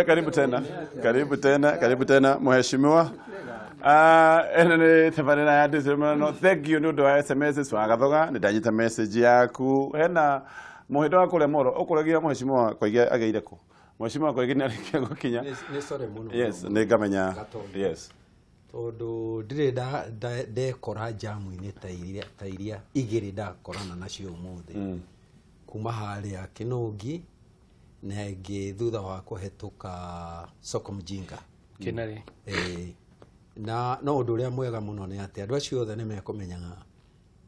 Karibu tena. Karibu tena, karibu tena mheshimiwa. Ĩno nĩ tabarĩra ya Ndicimano. Thank you nĩ ũndũ wa SMS wagathoga, nĩ ndanyita message yaku. Hena mũhĩndo wa kũrĩa Moro, ũkũragia mheshimiwa Koigi agĩire kũ? Mheshimiwa Koigi nĩ arĩkia gũkinya. Nĩ sorry mũno. Yes, nĩ ngamenya. Yes. Tondũ ndirĩ ndekora jamu-inĩ ta iria igĩrĩ ndakorana nacio ũmũthĩ. Kuma harĩa Kĩnũngi na ĩngĩ thutha wa kũhetũka Soko Mjinga. Kĩnarĩ. Na no ũndũ ũrĩa mwega mũno nĩ atĩ andũ acio othe nĩ mekũmenyaga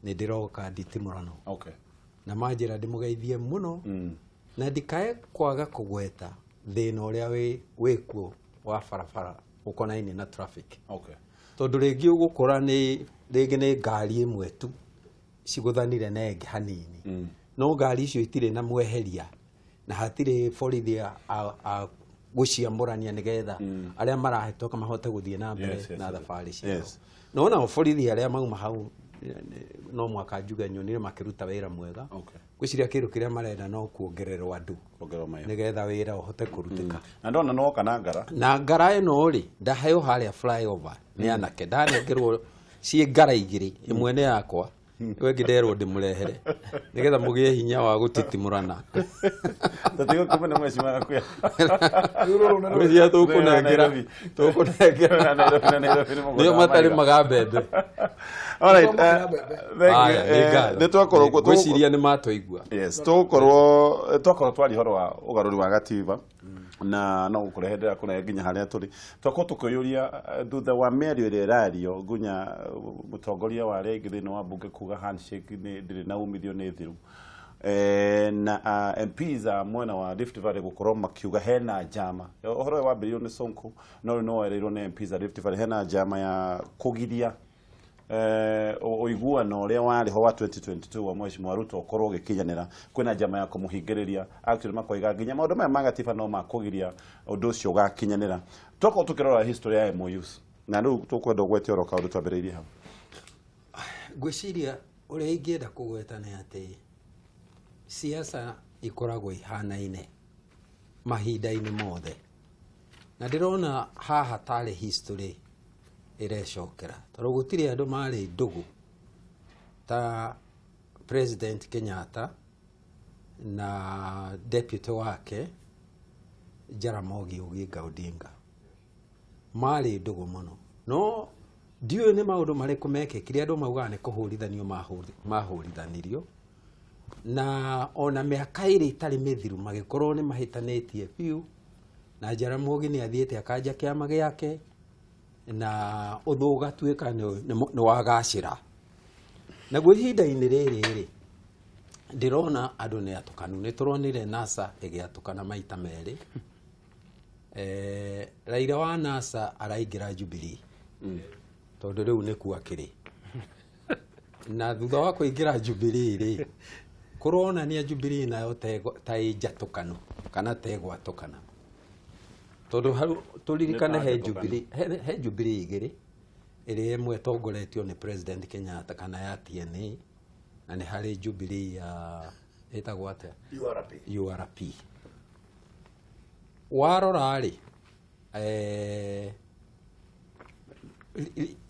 nĩ ndĩroka nditimũrano. Okay. Na manjĩra ndĩmũgeithie mũno. Na ndikae kwaga kũgweta thĩna ũrĩa wĩkuo wa barabara ũkonainie na traffic. Okay. Tondũ rĩngĩ ũgũkora nĩ rĩngĩ nĩ ngari ĩmwe tu cigũthanire na ĩngĩ hanini. No ngari icio itirĩ na mweheria na hatirĩ borithi a gũciamũrania nĩgetha arĩa marahĩtũka mahote gũthiĩ na mbere na thabarĩ ciao. No nao borithi arĩa mauma hau no mwaka njuge nyonire makĩruta wĩra mwega. Ngwĩciria kĩndũ kĩrĩa marenda no kuongererwo andũ nĩgetha wĩra ũhote kũrutĩka. Na ndona no woka na ngara. Na ngara ĩno rĩ ndaheo harĩa flyover nĩ anake, ndanengerwo ciĩ ngara igĩrĩ, ĩmwe nĩ yakwa ĩyo ĩngĩ nderwo ndĩmũrehere nĩgetha mũgĩe hinya wa gũtitimũrana. Tũtigũkũmena mheshimiwa Gakuya. Ngwĩciria tũkũnengera nĩo matarĩ maga mbembe. All right, thank you. Nĩ twakorwo ngwĩciria nĩ matũigua. Yes, tũgũkorwo twakorwo twaria ũhoro wa ũgarũri wa gatiba na no gũkũrehe ndĩrakũrehe nginya harĩa tũrĩ. Twakorwo tũkĩyũria thutha wa mĩario ĩrĩa ĩrario nginya mũtongoria wa arĩa aingĩ thĩinĩ wa mbunge kuga handshake nĩ ndĩrĩ na umithio nĩ thiru. Na MPs a mwena wa Rift Valley gũkorwo makiuga hena njama. Ũhoro ũyũ wambĩrĩirio nĩ Sonko no rĩu no wereirwo nĩ MPs a Rift Valley hena njama ya kũgiria ũiguano ũrĩa warĩ ho wa 2022 wa Mheshimiwa Ruto ũkorwo ũgĩkinyanĩra. Kwĩna njama ya kũmũhingĩrĩria. Actually makoiga nginya maũndũ maya ma gatiba no makũgiria ũndũ ũcio ũgakinyanĩra. Twakorwo tũkĩrora history ya MOUs na rĩu tũkwenda ũgwete oro kaũndũ twambĩrĩirie hau. Ngwĩciria ũrĩa ingĩenda kũgweta nĩ atĩ siasa ikoragwo ihanaine mahinda-inĩ mothe, na ndĩrona haha tarĩ history ĩrecokera tondũ gũtirĩ andũ marĩ ndũgũ ta President Kenyatta na deputy wake Jaramogi Oginga Odinga marĩ ndũgũ mũno. No ndiũĩ nĩ maũndũ marĩkũ mekĩkire andũ maugaga nĩ kũhũrithanio mahũrithanirio, na ona mĩaka ĩrĩ ĩtarĩ mĩthiru magĩkorwo nĩ mahĩtanĩtie biũ, na Jaramogi nĩ athiĩte akanja kĩama gĩake na ũthũ ũgatuĩka nĩ wagacĩra. Naguo ihinda-inĩ rĩrĩ rĩ ndĩrona andũ nĩ atũkanu. Nĩ tũronire NASA ĩgĩatũkana maita merĩ. Raila wa NASA araingĩra Jubilee tondũ rĩu nĩkuo akĩrĩ, na thutha wa kũingĩra Jubilee rĩ kũronania Jubilee nayo ta ĩ njatũkanu kana ta ĩgwatũkana, tondũ hau tũririkane he Jubilee he Jubilee igĩrĩ, ĩrĩa ĩmwe ĩtongoretio nĩ President Kenyatta kana ya TNA, na nĩ harĩ Jubilee ya ĩtagwo atĩa? URP. Warora rĩ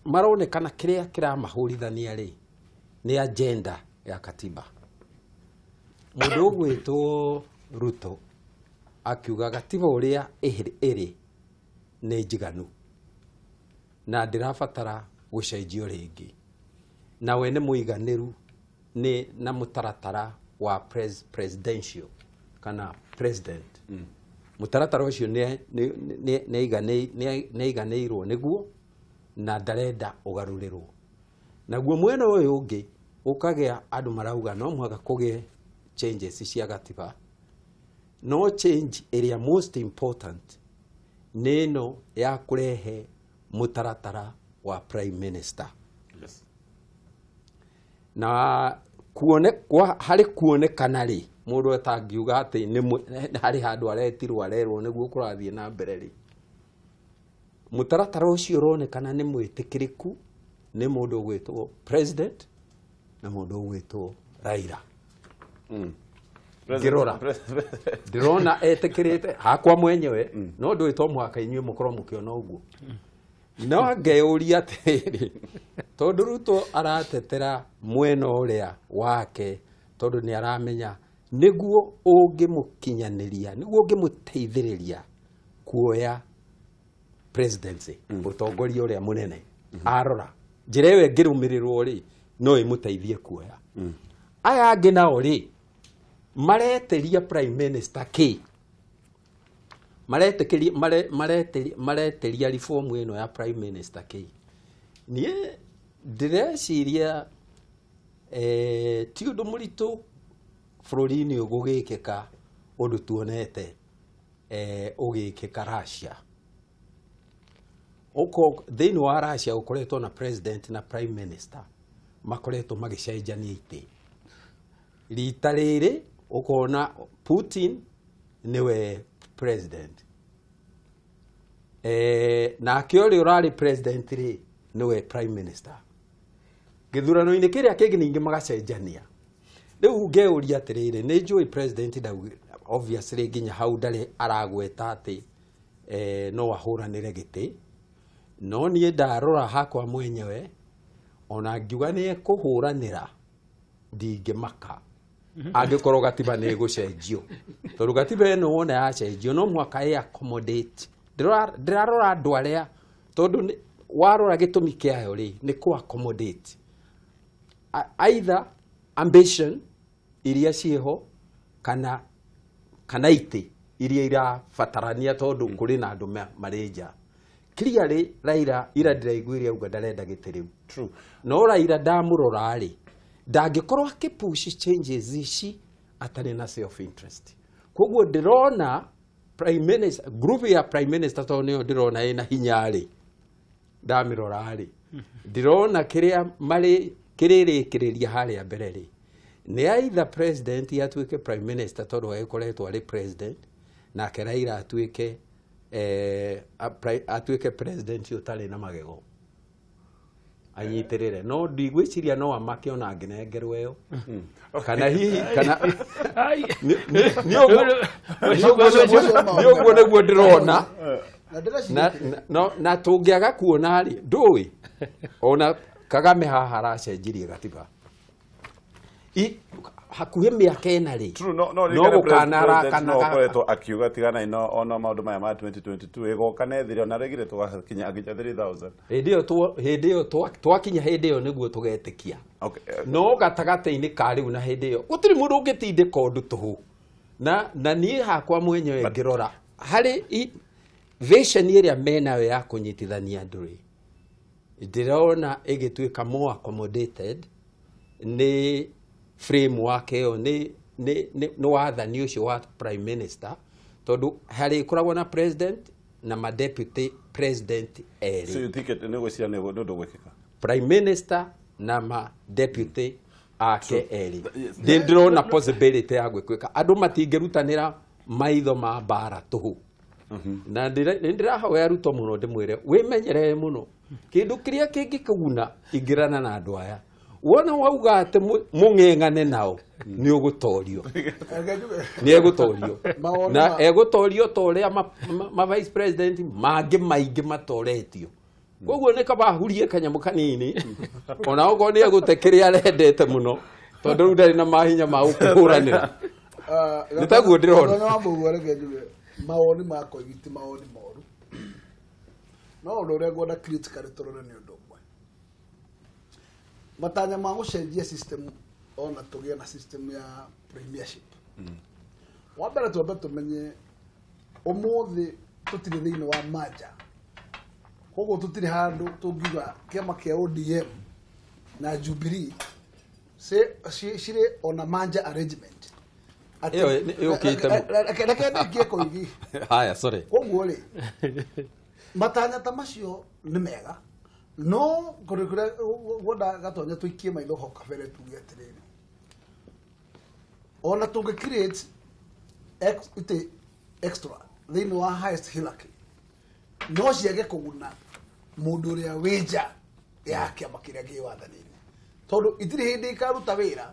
maronekana kĩrĩa kĩramahũrithania rĩ nĩ agenda ya katiba. Mũndũ ũgwĩtwo Ruto akiuga gatiba ũrĩa ĩrĩ nĩ njiganu na ndĩrabatara gũcenjio rĩngĩ, na we nĩ mũiganĩru nĩ na mũtaratara wa presidential kana president. Mũtaratara ũcio nĩ aiganĩirwo nĩguo na ndarenda ũgarũrĩrwo. Naguo mwena ũyũ ũngĩ ũkagĩa andũ marauga no mũhaka kũgĩe changes cia gatiba, no change ĩrĩa most important nĩ ĩno ya kũrehe mũtaratara wa prime minister. Yes. Na kuone harĩ kuonekana rĩ mũndũ atangiuga atĩ nĩ harĩ handũ aretirwo arerwo nĩguo kũrathiĩ na mbere rĩ, mũtaratara ũcio ũronekana nĩ mwĩtĩkĩrĩku nĩ mũndũ ũgwĩtwo president na mũndũ ũgwĩtwo Raila. Ngĩrora ndĩrona etĩkĩrĩte hakwa mwenyewe no ndũĩ to mũhaka inyuĩ mũkorwo mũkĩona ũguo. No ngeyũria atĩrĩrĩ, tondũ Ruto aratetera mwena ũrĩa wake tondũ nĩ aramenya nĩguo ũngĩmũkinyanĩria, nĩguo ũngĩmũteithĩrĩria kuoya presidency, ũtongoria ũrĩa mũnene. Arora njĩra ĩyo ĩngĩrũmĩrĩrwo rĩ, no ĩmũteithie kuoya. Aya angĩ nao rĩ, mareteria prime minister kĩ? Maretĩkĩria mareteria reform ĩno ya prime minister kĩ? Niĩ ndĩreciria ti ũndũ mũritũ bũrũri-inĩ ũyũ gũgĩkĩka ũndũ tuonete ũgĩkĩka Russia. Ũko thĩinĩ wa Russia ũkoretwo na president na prime minister makoretwo magĩcenjania itĩ. Rita rĩrĩ ũkona Putin nĩwe president, nake ũrĩa ũrarĩ president rĩ nĩwe prime minister. Gĩthurano-inĩ kĩrĩa kĩngĩ ningĩ magacenjania. Rĩu ngeyũria atĩrĩrĩ, nĩ njũĩ president obviously nginya hau ndarĩ aragweta atĩ no ahũranĩre gĩtĩ, no niĩ ndarora hakwa mwenyewe ona ngiuga nĩ ekũhũranĩra ndingĩmaka angĩkorwo gatiba nĩ ĩgũcenjio, tondũ gatiba ĩno wona yacenjio no mũhaka ĩ accommodate. Ndĩrarora andũ arĩa, tondũ warora gĩtũmi kĩayo rĩ nĩ kũ accommodate either ambition iria ciĩho kana itĩ iria irabatarania tondũ kũrĩ na andũ marĩ nja. Clearly Raila ira ndĩraiguire auga ndarenda gĩtĩ rĩu. True. No Raila ndamũrora rĩ, ndangĩkorwo akĩpush changes ici atarĩ na self interest. Koguo ndĩrona prime minister, group ya prime minister tondũ nĩyo ndĩrona ĩna hinya rĩ, ndamĩrora rĩ, ndĩrona kĩrĩa marĩ kĩrĩrĩkĩrĩria harĩa mbere rĩ, nĩ either president atuĩke prime minister tondũ agĩkoretwo arĩ president, nake Raila atuĩke atuĩke president ũtarĩ na magego anyitĩrĩre. No ndigwĩciria no amake ona angĩnengerwo ĩyo, kana hihi kana nĩ ũguo nĩguo ndĩrona. Na tũngĩaga kuona rĩ, ndũĩ ona Kagame haha aracenjirie gatiba hakuhĩ mĩaka ĩna rĩ, no gũkana no ũkoretwo akiuga tigana ino ona maũndũ maya ma 2022 ĩgoka na ĩthire ona regire tũgakinya nginya 3000. Hĩndĩ ĩyo twakinya hĩndĩ ĩyo nĩguo tũgetĩkia. No gatagatĩ-inĩ ka rĩu na hĩndĩ ĩyo gũtirĩ mũndũ ũngĩtindĩka ũndũ tũhũ. Na niĩ hakwa mwenyewe ngĩrora harĩ vision ĩrĩa menayo ya kũnyitithania andũ rĩ, ndĩrona ĩgĩtuĩka more accommodated nĩ framework ĩyo, nĩ wathani ũcio wa prime minister, tondũ harĩ ĩkoragwo na president na ma deputy president erĩ. So you think nĩ gwĩciria nĩ ũndũ gwĩkĩka? Prime minister na ma deputy ake erĩ. Ndĩrona possibility ya gwĩkĩka. Andũ matingĩrutanĩra maitho ma mbara tũhũ. Na ndĩrahoya Ruto mũno ndĩmwĩre wĩmenyerere mũno, kĩndũ kĩrĩa kĩngĩkũguna ingĩrana na andũ aya. Wona wauga atĩ mũng'eng'ane nao nĩ ũgũtorio, nĩ egũtorio, na egũtorio ta ũrĩa ma vice president mangĩ maingĩ matoretio. Koguo nĩ kaba ahurie kanyamũ kanini ona okorwo nĩ egũte kĩrĩa arendete mũno, tondũ rĩu ndarĩ na mahinya ma gũkĩhũranĩra. Nĩ taguo ndĩrona. Mawoni makwa ti mawoni moru, no ũndũ ũrĩa ngwenda critically tũrore nĩ ũndũ ũmwe. Matanya ma gũcenjia system ona tũgĩe na system ya premiership. Wa mbere twambe tũmenye ũmũthĩ tũtirĩ thĩinĩ wa manja, koguo tũtirĩ handũ tũngiuga kĩama kĩa ODM na Jubilee cirĩ ona manja arrangement. Ĩyo yũkĩte. Reke ndĩkie koigi. Haya, sorry. Koguo rĩ, matanya ta macio nĩ mega, no kũrĩ kũrĩa ngwenda Gatonya tũikie maitho hau kabere tuge atĩrĩrĩ, ona tũngĩ create extra thĩinĩ wa highest hierarchy no ciage kũguna mũndũ ũrĩa wĩ nja ya kĩama kĩrĩa kĩ wathani-inĩ, tondũ itirĩ hĩndĩ ikaruta wĩra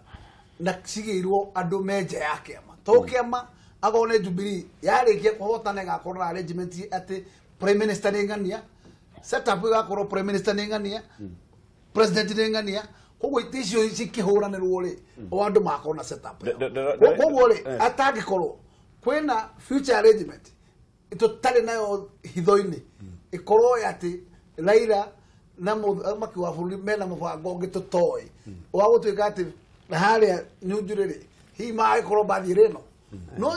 na cigĩirwo andũ me nja ya kĩama. To kĩama akorwo nĩ Jubilee yarĩkia kũhotana ĩgakorwo na arrangement atĩ prime minister nĩ ng'ania, setup ĩgakorwo prime minister nĩ ng'ania, president nĩ ng'ania, koguo itĩ icio cikĩhũranĩrwo rĩ, o andũ magakorwo na setup ĩyo. Koguo rĩ, atangĩkorwo kwĩna future arrangement tũtarĩ nayo hitho-inĩ, ĩkorwo atĩ Raila na mũthamaki wa bũrũri mena mũbango ũngĩ tũtoĩ wa gũtuĩka atĩ harĩa Nyunjurĩ rĩ, hihi magagĩkorwo bathiĩ rĩno no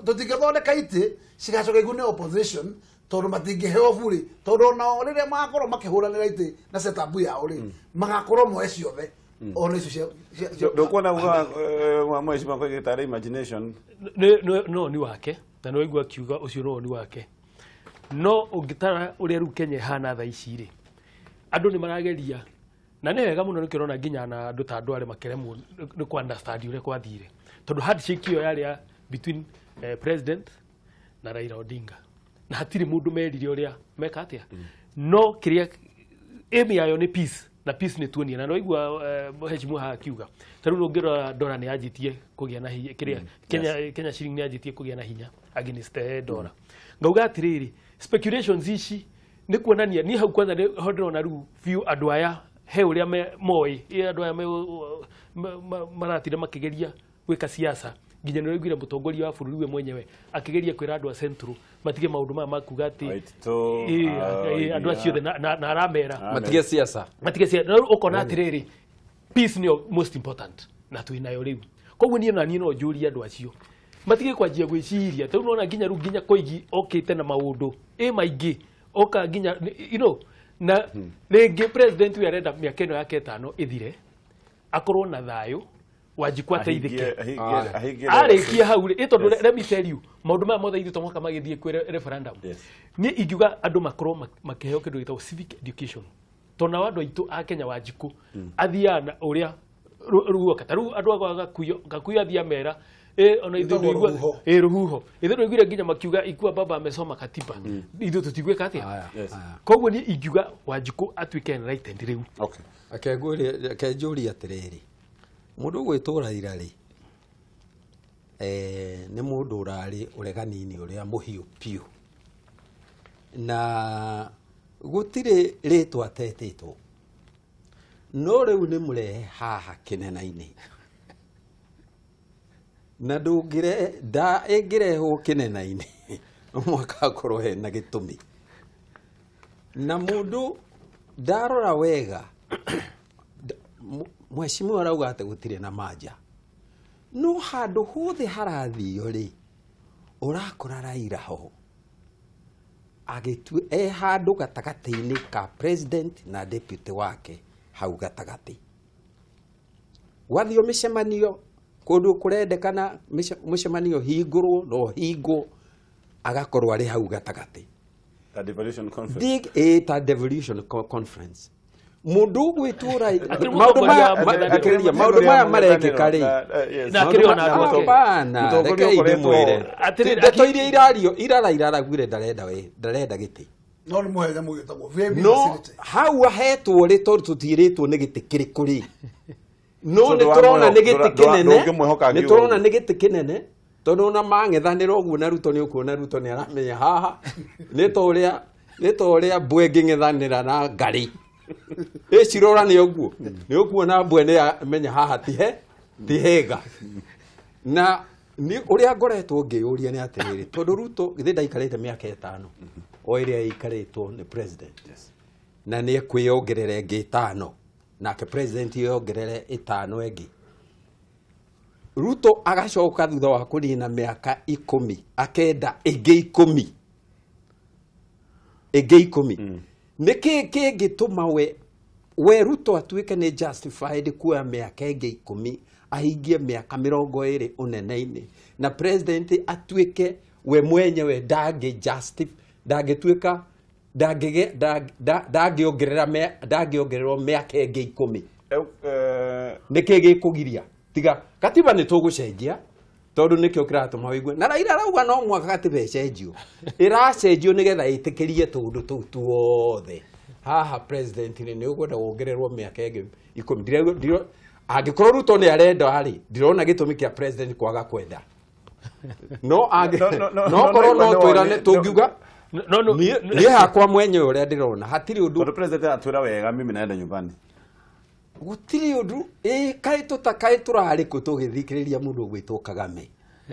tũtingĩthondeka itĩ cigacoka igune opposition tondũ matingĩheo bure, tondũ onao rĩrĩa magakorwo makĩhũranĩra itĩ na setup yao rĩ, magakorwo moe ciothe ona icio cia Ndukuona uga mheshimiwa kwa gĩtarĩ imagination. No ni wake na no igua akiuga ũcio no ni wake, no ũngĩtara ũrĩa rĩu Kenya ĩhana thaa ici rĩ, andũ nĩ marageria na nĩ wega mũno nĩkĩo ũrona nginya na andũ ta andũ arĩa makĩremwo nĩ kũ understand ũrĩa kwathire, tondũ handshake ĩyo yarĩ ya between president na Raila Odinga na hatirĩ mũndũ merire ũrĩa meka atĩa, no kĩrĩa aim yayo nĩ peace na peace nĩ tuonia na no igua mheshimiwa haha akiuga ta rĩu ũngĩrora dola nĩ yanjĩtie kũgĩa na hinya, kĩrĩa Kenya shilling nĩ yanjĩtie kũgĩa na hinya against dola. Ngauga atĩrĩrĩ, speculations ici nĩ kuonania niĩ hau kwanza nĩ ho ndĩrona rĩu biũ andũ aya he ũrĩa moĩ, andũ aya maratinda makĩgeria gwĩka siasa, nginya nĩ ũraiguire mũtongoria wa bũrũri we mwenyewe akĩgeria kwĩra andũ a Central matige maũndũ maya makuga atĩ andũ acio othe na aramera matige siasa, matige siasa. Na rĩu ũkona atĩrĩrĩ, peace nĩyo most important na twĩ nayo rĩu. Koguo niĩ na niĩ no njũrie andũ acio matige kwanjia gwĩciria, tondũ nona nginya rĩu nginya Koigi okĩte na maũndũ maingĩ oka nginya you know, na rĩngĩ president ũyũ arenda mĩaka ĩno yake 5 ĩthire akorwo na thayũ Wanjikũ ateithĩke arĩkia hau rĩ, tondũ let me tell you maũndũ maya mothe ithuĩ to mũhaka magĩthiĩ kwĩ referendum. Niĩ ingiuga andũ makorwo makĩheo kĩndũ gĩtagwo civic education, tondũ nao andũ aitũ a Kenya Wanjikũ athiaga na ũrĩa ruoka ta rĩu andũ a Gakuyo athiĩ amera ona ithuĩ rũhuho ithuĩ tũiguire nginya makiuga ikua baba amesoma katiba, ithuĩ tũtigwĩka atĩa. Koguo niĩ ingiuga Wanjikũ atuĩke enlightened rĩu. Akenjũria atĩrĩrĩ, mũndũ ũgwĩtwo Raila rĩ, nĩ mũndũ ũrarĩ ũregani-inĩ ũrĩa mũhiũ biũ, na gũtirĩ rĩtwa atetĩtwo, no rĩu nĩ mũrehe haha kĩnena-inĩ, na ndũngĩre nda ĩngĩrehwo kĩnena-inĩ no mũhaka akorwo hena gĩtũmi. Na mũndũ ndarora wega, mheshimiwa arauga atĩ gũtirĩ na manja, no handũ hothe harathio rĩ, ũrakora Raila ho agĩtue handũ gatagatĩ-inĩ ka president na deputy wake hau gatagatĩ. Gwathio mĩcemanio kũndũ kũrendekana mũcemanio hingũrwo no hingwo, agakorwo arĩ hau gatagatĩ. Ta devolution conference. Ta devolution conference. Mũndũ ũgwĩtwo Raila maũndũ maya marekĩka rĩ, reke ndĩmwĩre ndeto iria irario ira Raila araugire ndarenda gĩtĩ, no nĩ mũhe nyamũ ĩtagwo VIP no facility. Hau ahetwo rĩ, tondũ tũtirĩtwo nĩ gĩtĩ kĩrĩkũ rĩ, no nĩ tũrona nĩ gĩtĩ kĩnene, nĩ tũrona nĩ gĩtĩ kĩnene, tondũ ona mang'ethanĩra ũguo na Ruto nĩ ũkuona Ruto nĩ aramenya haha nĩ ta ũrĩa mbwe ĩngĩng'ethanĩra na ngarĩ ĩcirora nĩ ũguo, nĩ ũkuona mbwe nĩ amenya haha ti hega. Na nĩ ũrĩa ngoretwo ngĩyũria nĩ atĩrĩrĩ, tondũ Ruto githĩ ndaikarĩte mĩaka 5 o ĩrĩa ĩikarĩtwo nĩ president, na nĩ ekwĩyongerera ĩngĩ 5, nake president yongerere 5 ĩngĩ. Ruto agacoka thutha wa kũnina mĩaka 10 akenda ĩngĩ 10 ĩngĩ 10. Nĩkĩ kĩngĩtũma we Ruto atuĩke nĩ justified kuoya mĩaka ĩngĩ 10 ahingie mĩaka 20 ũnene-inĩ, na president atuĩke we mwenyewe ndangĩtuĩka ndangĩongererwo mĩaka ĩngĩ 10? Nĩkĩ gĩkũgiria? Tiga katiba nĩ tũgũcenjia, tondũ nĩkĩo kĩratũma wĩigue na Raila arauga no mũhaka katiba ĩcenjio, ĩracenjio nĩgetha ĩtĩkĩrie tũũndũ tũu tuothe. Haha president nĩ ũkwenda wongererwo mĩaka ĩngĩ 10. Angĩkorwo Ruto nĩ arenda rĩ, ndirona gĩtũmi kĩa president kwaga kwenda. No ange no korwo no twirane tungiuga no no niĩ hakwa mwenyewe ũrĩa ndĩrona hatirĩ ũndũ. Tondũ president atwĩra wega mimi naenda nyumbani. Gũtirĩ ũndũ ĩ kaĩ tũtakaĩ tũrarĩ kũ tũgĩthikĩrĩria mũndũ ũgwĩtwo Kagame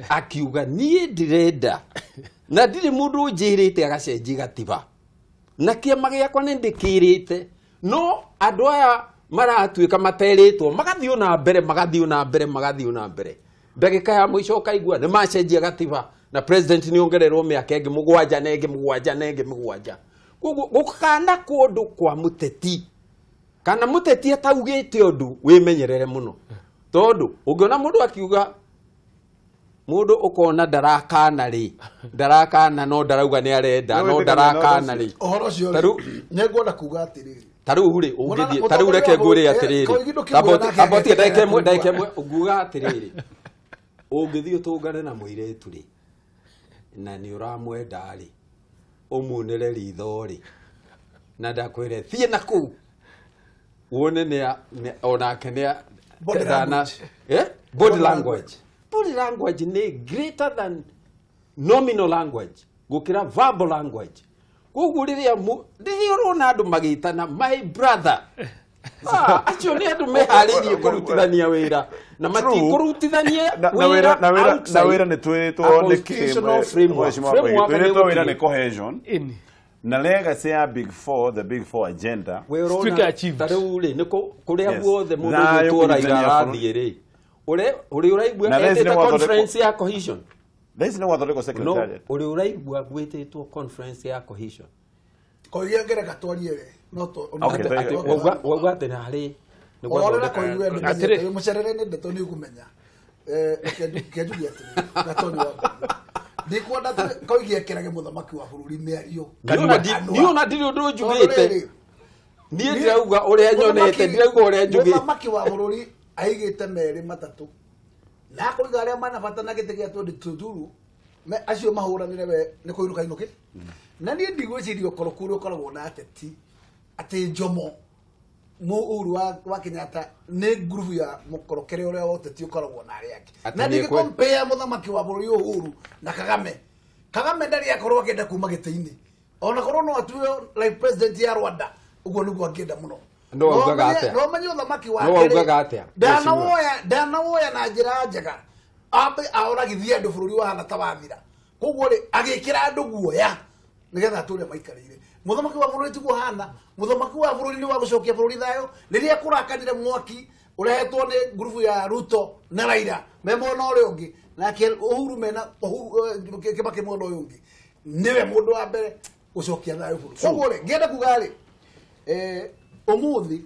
akiuga niĩ ndirenda na ndirĩ mũndũ ũnjĩrĩte agacenjia gatiba na kĩama gĩakwa nĩ ndĩkĩrĩte no andũ aya maratuĩka materĩtwo magathiĩ na mbere magathiĩ na mbere magathiĩ na mbere ndagĩka ya mũico ũkaigua nĩ macenjia gatiba na president nĩ ongererwo mĩaka ĩngĩ mũgwanja na ĩngĩ mũgwanja na ĩngĩ mũgwanja. Koguo gũkana kũndũ kwa mũteti kana mũteti ataugĩte ũndũ wĩmenyerere mũno tondũ ũngĩona mũndũ akiuga mũndũ ũkona ndarakana rĩ ndarakana no ndarauga nĩ arenda no ndarakana rĩ ũhoro ũcio nĩ ngwenda kuga atĩrĩrĩ ta rĩu rĩ ũngĩthiĩ ta rĩu reke ngwĩre atĩrĩrĩ tambotie ndagĩka ĩmwe nguga atĩrĩrĩ ũngĩthiĩ ũtũngane na mũirĩtu rĩ na nĩ ũramwenda rĩ ũmunĩre ritho rĩ na ndakwĩre thiĩ na kũu wone nĩ onake nĩ body language. Body language nĩ greater than nominal language gũkĩra verbal language. Koguo rĩrĩa ũrona andũ magĩtana my brother acio nĩ andũ meharĩirie kũrutithania wĩra na matikũrutithania wĩra na wĩra nĩ twĩrĩtwo nĩ twĩrĩtwo wĩra nĩ cohesion na legacy ya Big Four, the Big Four agenda ta rĩu rĩ nĩ kũrĩa guothe mũndũ ũgwĩtwo Raila arathiĩ rĩ ũrĩa ũraigua etĩte conference ya cohesion. Thaa ici nĩ gwathondekwo secretariat. Ũrĩa ũraigua gwĩtĩtwo conference ya cohesion koigia ngereka twarie we no to wauga atĩ harĩ nĩ mũcerere nĩ ndeto nĩ ũkũmenya kenjugia atĩrĩ gatoni wa ndikwenda koigia ekĩrage mũthamaki wa bũrũri mĩario. Niĩ ona ndirĩ ũndũ njugĩte niĩ ndirauga ũrĩa nyonete ndirauga ũrĩa njugĩte. Mũthamaki wa bũrũri aigĩte merĩ matatũ na kũiga arĩa mana bata na gĩtĩ gĩa 2022 me acio mahũranĩre we nĩ kũinũka inũke na niĩ ndigwĩciria ũkoroku ũrĩa ũkoragwo na ateti atĩ Jomo Uhuru wa Kenyatta nĩ ngurubu ya mũkorokere ũrĩa wa ũteti ũkoragwo na arĩa angĩ na ndingĩ compare mũthamaki wa bũrũri Uhuru na Kagame. Kagame ndarĩ akorwo akĩenda kuma gĩtĩ-inĩ ona korwo no atuĩo like president ya Rwanda ũguo nĩguo angĩenda mũno. No augaga atĩa? No menye ũthamaki wake. No augaga atĩa? Ndanawoya na njĩra njega ambe aoragithie andũ bũrũri wahana ta wathira. Koguo rĩ agĩkĩra andũ guoya nĩgetha atũre maikarĩire. Mũthamaki wa bũrũri tiguo hana. Mũthamaki wa bũrũri nĩ wa gũcokia bũrũri thayũ rĩrĩa kũrakanire mwaki ũrehetwo nĩ ngurubu ya Ruto na Raila me mwena ũrĩa ũngĩ nake Uhuru mena Kibaki mwena ũyũ ũngĩ nĩwe mũndũ wa mbere gũcokia thayũ bũrũri. Koguo rĩ ngĩenda kuga rĩ umuthi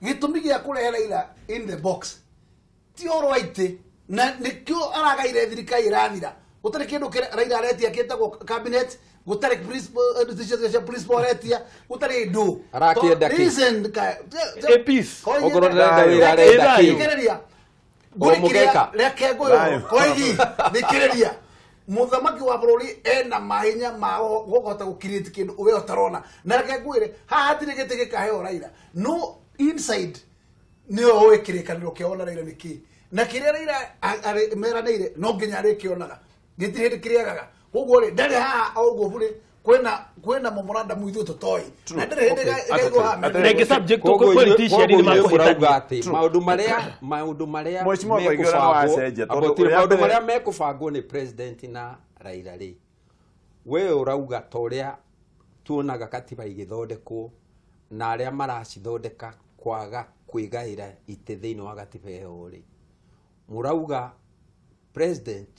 gĩtũmi gĩa kũrehe Raila in the box ti ũhoro wa itĩ na nĩkĩo aragaire thirikari ĩrathira gũtarĩ kĩndũ Raila aretia kĩtagwo cabinet gũtarĩ decisions cia principal aretia gũtarĩ ndũ arakĩenda kĩ a peace okorwo ndarenda wĩra arenda kĩ thikĩrĩria reke ngũyũ koigi thikĩrĩria mũthamaki wa bũrũri ena mahinya ma gũkũhota gũ-create kĩndũ we ũtarona na reke ngwĩre haha hatirĩ gĩtĩ gĩkaheo Raila no inside nĩwe ũĩ kĩrĩkanĩro kĩao na Raila nĩ kĩĩ na kĩrĩa Raila meranĩire no nginya arĩkĩonaga gĩtirĩ hĩndĩ kĩrĩagaga koguo rĩ ndarĩ haha o ũguo burĩ kwĩna memorandum ithuĩ tũtoĩ na ndarĩ hĩndĩ ĩkaigwo haha rĩngĩ subject to politician nĩ makũhĩtania atĩ maũndũ marĩa maũndũ marĩa mekũbangwo nĩ president na Raila rĩ we ũrauga ta ũrĩa tuonaga katiba igĩthondekwo na arĩa maracithondeka kwaga kwĩgaĩra itĩ thĩinĩ wa gatiba ĩyo rĩ mũrauga president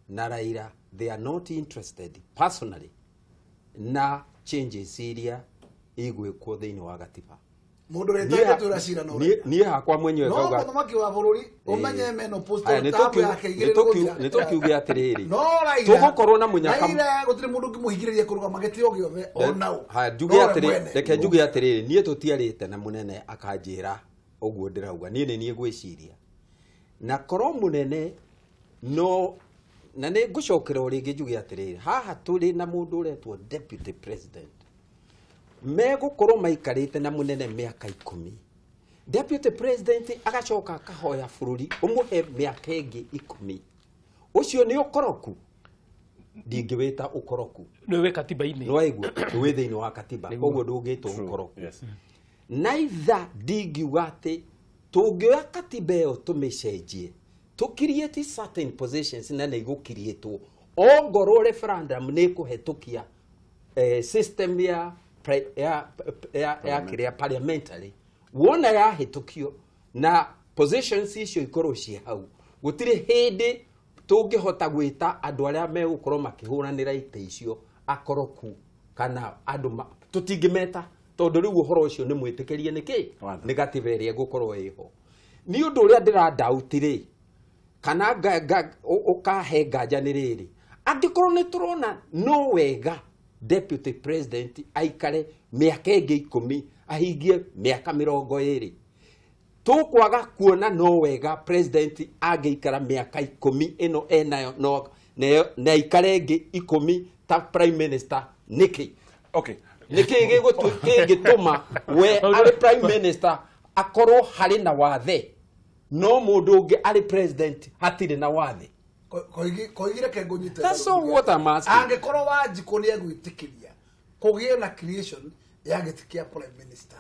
na Raila they are not interested personally na changes iria igwĩkwo thĩinĩ wa gatiba Mundu wetagwo turacira no niĩ hakwa mwenyewe no ngauga muthamaki wa bururi umenye meno postal tabu yake igĩrĩ nĩ tũkiuge atĩrĩrĩ no Raila tũgũkorwo na mũnyaka Raila gũtirĩ mũndũ ũngĩmũhingĩrĩria kũrũgama gĩtĩo gĩothe ona haya njuge atĩrĩ reke njuge atĩrĩrĩ niĩ tũtiarĩte na mũnene akanjĩra ũguo ndĩrauga niĩ nĩ niĩ ngwĩciria na korwo mũnene no na nĩ ngũcokera o rĩngĩ njuge atĩrĩrĩ haha tũrĩ na mũndũ ũretwo deputy president megũkorwo maikarĩte na mũnene mĩaka 10 deputy president agacoka akahoya bũrũri ũmũhe mĩaka ĩngĩ 10 ũcio nĩ ũkoroku Ndingĩwĩta ũkoroku. Nĩ wĩ katiba-inĩ. Nĩwaigua wĩ thĩinĩ wa katiba koguo ndũngĩtwo ũkoroku. Yes. Neither ndingiuga atĩ tũngĩoya katiba ĩyo tũmĩcenjie tũ create certain positions na nĩ igũkiriĩtwo ongorwo referendum nĩ ĩkũhetũkia system ya ya kĩrĩa parliamentary wona yahĩtũkio na positions icio ikorwo ciĩ hau gũtirĩ hĩndĩ tũngĩhota gwĩta andũ arĩa megũkorwo makĩhũranĩra itĩ icio akoroku kana andũ tũtingĩmeta tondũ rĩu ũhoro ũcio nĩ mwĩtĩkĩrie nĩkĩ nĩ gatiba ĩrĩa ĩgũkorwo ĩho. Nĩ ũndũ ũrĩa ndĩradauti rĩ kana ũkahe nganja nĩ rĩrĩ angĩkorwo nĩ tũrona no wega deputy president aikare mĩaka ĩngĩ 10 ahingie mĩaka 20 tũkwaga kuona no wega president angĩikara mĩaka 10 ĩno enayo no na aikare ĩngĩ 10 ta prime minister nĩkĩ? Okay. Nĩkĩ gĩgũtũma we arĩ prime minister akorwo harĩ na wathe no mũndũ ũngĩ arĩ president hatirĩ na wathe? Koigire ke ngũnyite. That's all what I'm asking. Angĩkorwo Wanjikũ nĩ egwĩtĩkĩria kũgĩe na creation ya gĩtĩ kĩa prime minister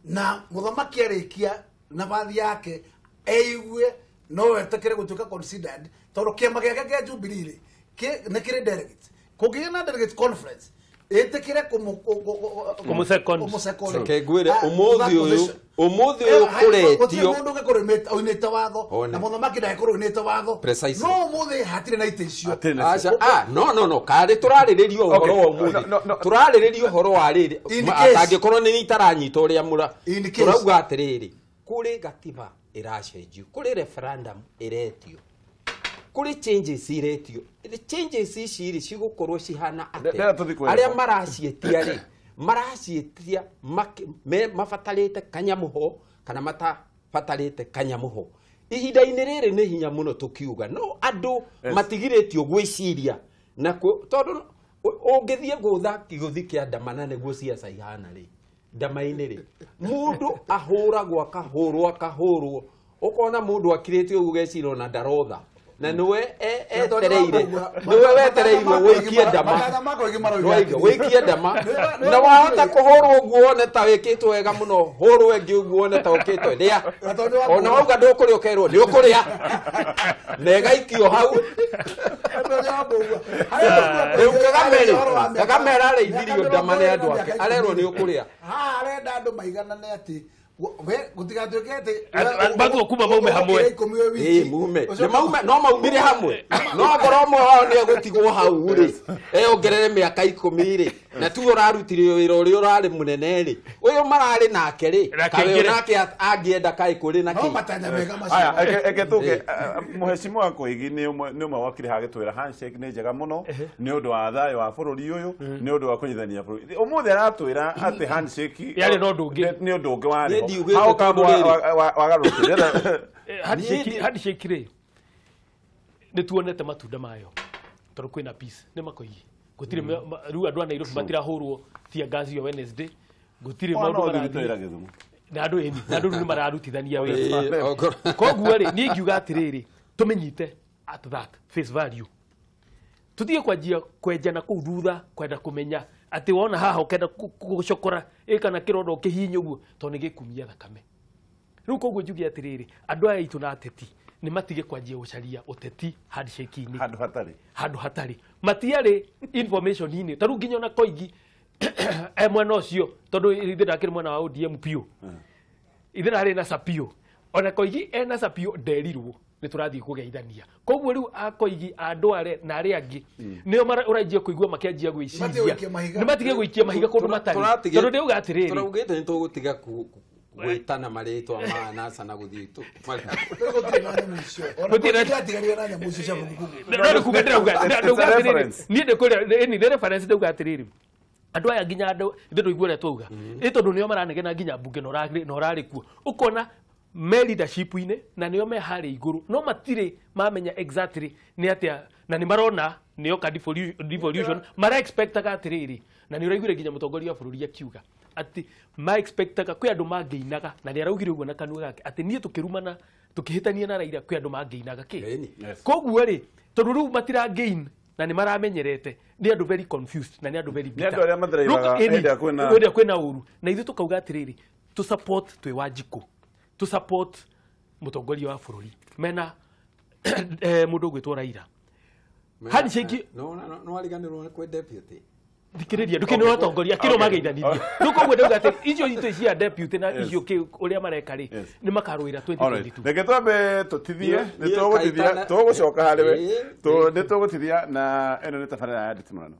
na mũthamaki arĩkia nabathi yake eigue no etĩkĩre gũtuĩka considered tondũ kĩama gĩake kĩa Jubilee rĩ nĩ kĩrĩ delegate kũngĩgĩa na delegate conference ĩtĩkĩre kũmũsecond. Reke ngwĩre ũmũthĩ ũyũ kũretio mũndũ ũngĩkorwo oinĩte watho na mũthamaki ndangĩkorwo oinĩte watho no ũmũthĩ hatirĩ na itĩ icio. Aca no karĩ tũrarĩrĩria ũhoro wa ũmũthĩ tũrarĩrĩria ũhoro wa rĩrĩ atangĩkorwo nĩ itaranyita ũrĩa mũra tũrauga atĩrĩrĩ kũrĩ gatiba ĩracenjio kũrĩ referendum ĩretio kũrĩ changes iretio changes ici rĩ cigũkorwo cihana atĩa arĩa maraciĩtia rĩ maraciĩtia mabatarĩte kanyamũho kana matabatarĩte kanyamũho. Ihinda-inĩ rĩrĩ nĩ hinya mũno tũkiuga no andũ matigirĩtio gwĩciria na tondũ ũngĩthiĩ gũtha kĩgũthi kĩa ndama na nĩguo ciaca ihana rĩ ndama-inĩ rĩ mũndũ ahũragwo akahũrwo akahũrwo ũkona mũndũ akirĩte ũguo ũgeciria ona ndarotha na niwe etereire niwe wetereirwo wĩikie ndama wĩikie ndama na wahota kũhũrwo ũguo wone ta wĩkĩtwo wega mũno hũrwo ĩngĩ ũguo wone ta ũkĩtwo rĩa ona wauga ndũkũrĩa ũkerwo nĩ ũkũrĩa na ĩgaikio hau. Rĩu Kagame arareithirio ndama nĩ andũ ake arerwo nĩ ũkũrĩa. Haha arenda andũ maiganane atĩ gũtigatuĩke atĩ bagwo kuma maume hamwe mume nĩ no maumire hamwe no ngorwo ũmwe wao nĩ egũtigwo hau rĩ eongerere mĩaka 10 rĩ na tu ũrarutire wĩra ũrĩa ũrarĩ mũnene rĩ ũyũ mararĩ nake rĩ kawe nake angĩenda kaĩ kũrĩ na kĩ no matanya mega macio. Aya eke tũke mũheshimiwa Koigi nĩ ũmwe wokire hagĩtwĩra handshake nĩ njega mũno nĩ ũndũ wa thayũ wa bũrũri ũyũ nĩ ũndũ wa kũnyitithania bũrũri. Ũmũthĩ aratwĩra atĩ handshake yarĩ na ũndũ ũngĩ nĩ ũndũ ũngĩ warĩ ho. How come wagarũrũkire handshake rĩ nĩ tuonete matunda mayo tondũ kwĩna peace nĩ makoigi gũtirĩ rĩu andũ a Nairobi matirahũrwo tear gas yo Wednesday gũtirĩ maũndũ marathiĩ na andũ ĩni na andũ rĩu nĩ mararutithania wĩra koguo rĩ niĩ ngiuga atĩrĩrĩ tũmĩnyite at that face value tũtige kwanjia kwenjana kũu thutha kwenda kũmenya atĩ wona haha ũkenda gũcokora ĩ kana kĩronda ũkĩhihinya ũguo tondũ nĩ gĩkumia thakame. Rĩu koguo njuge atĩrĩrĩ andũ aya aitũ na ateti nĩ matige kwanjia gũcaria ũteti handshake-inĩ handũ hatarĩ matiarĩ information-inĩ ta rĩu nginya ona Koigi e mwena ũcio tondũ ithuĩ ndakĩrĩ mwena wa ODM biũ ithuĩ ndarĩ na Sapio ona Koigi ena Sapio nderirwo nĩ tũrathiĩ kũgeithania koguo rĩu akoigi andũ are na arĩa angĩ nĩo ũranjia kũigua makĩanjia gwĩciria nĩ matige gũikia mahiga kũndũ matarĩ tondũ ndĩuga atĩrĩrĩ tũraugĩte nĩ tũgũtiga gwĩtana marĩtwa ma NASA na gũthiĩ niĩ ndĩkũrĩa nĩ reference ndauga atĩrĩrĩ andũ aya nginya andũ ithuĩ ndũigua ũrĩa twauga ĩ tondũ nĩo maranegena nginya mbunge na ũrarĩ kuo ũkona me leadership-inĩ na nĩo me harĩa igũrũ no matirĩ mamenya exactly nĩ atĩa na nĩ marona nĩyo ka devolution mara expectaga atĩrĩrĩ na nĩ ũraiguire nginya mũtongoria wa bũrũri akiuga atĩ ma expectaga kwĩ andũ mangĩinaga na nĩ araugire ũguo na kanua gake atĩ niĩ tũkĩrumana tũkĩhĩtania na Raila kwĩ andũ mangĩinaga kĩ koguo rĩ tondũ rĩu matira gain Na nĩ maramenyerete, nĩ andũ very confused na nĩ andũ very bitter. Andũ arĩa matharaivaga Ĩni, hĩndĩ ĩrĩa kwĩna- hĩndĩ ĩrĩa kwĩna ũru. Na ithuĩ tũkauga atĩrĩrĩ, tũ support twĩ Wanjikũ, tũ support mũtongoria wa bũrũri mena mũndũ ũgwĩtwo Raila. Handshake. No ariganĩrwo nĩ kwĩ deputy. Thikĩrĩria, ndũkĩ nĩ atongoria kĩrĩa mageithanirie. Rĩu koguo ndauga atĩ icio itũ cia deputy na icio ũrĩa mareka rĩ, nĩ makarũĩra Alright. 2022. Reke twambe tũtithie. Niĩ Nĩ tũgũtithia, kaitana- tũgũcoka harĩ we. Ĩĩ. Nĩ tũgũtithia na ĩno nĩ tabarĩra ya Ndititimũrano.